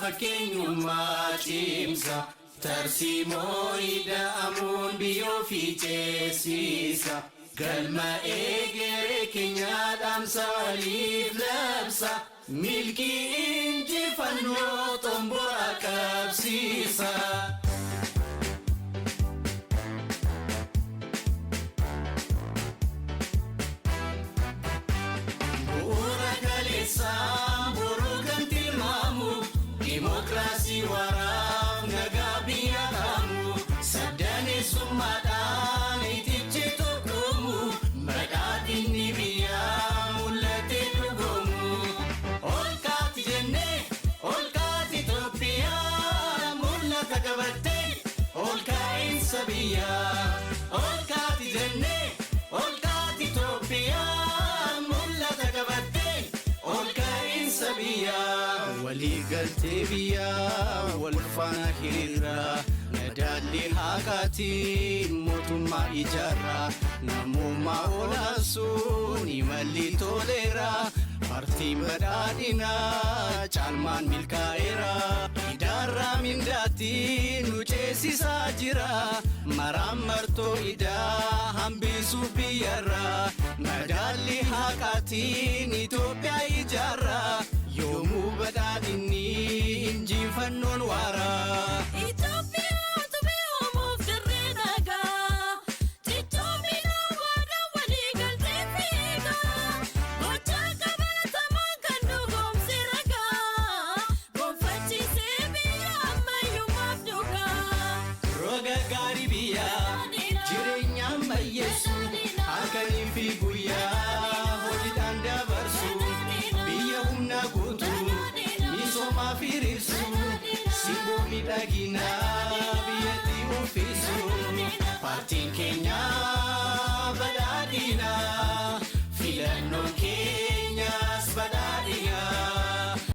Fakkeenyummaa cimsa. Tarsiimoo ida'amuun biyyoo fi ceesisa. Galma eegeree keenyaa dhaamsa waliif labsa. Milkii injifannoo xomboraa qabsiisa. Bu'uura kaleessaa boruu kan tilmaamu, Dimookiraasii waraaf nagaa biyya kaamu, sabdaneessummaadhaan itichi tokkoomu, badhaadhinni biyyaa mul'atee dhugoomu. Ol kaati jennee, ol kaati Itoophiyaa, mul'ata qabattee ol ka'iinsa biyyaa. Ol kaati jennee, ol kaati Itoophiyaa, mul'ata qabattee ol ka'iinsa biyyaa. Waliigaltee biyyaa wal faana hiriirraa, madaalli haqaatiin mootummaa ijaarraa, namummaa olaansuun imalli toleera, paartiin badhaadhinaa caalmaan milkaa'eera. Idaarraa mindaatti nu ceesisaa jira, maraan martoo idaa hambisuuf biyyarraa, madaalli haqaatiin Itoophiyaa ijaarraa, yoomuu badhaadhinni injifannoon waaraa. Itoophiyaatu beekamuuf dirree dhagaa. Cichoomina waadaa walii galtee fiigaa. Gochaa qabatamaa kan nu goomse ragaa. Gonfachiisee biyya ammayyummaaf dhugaa. Roga gaarii biyyaa jireenya ammayyeessu, halkanii fi guyyaa hojiidhaan dabarsu, biyya humna guutuu misoomaa hiriirsu, simboo miidhaginaa biyyatti uffisu, paartiin keenya.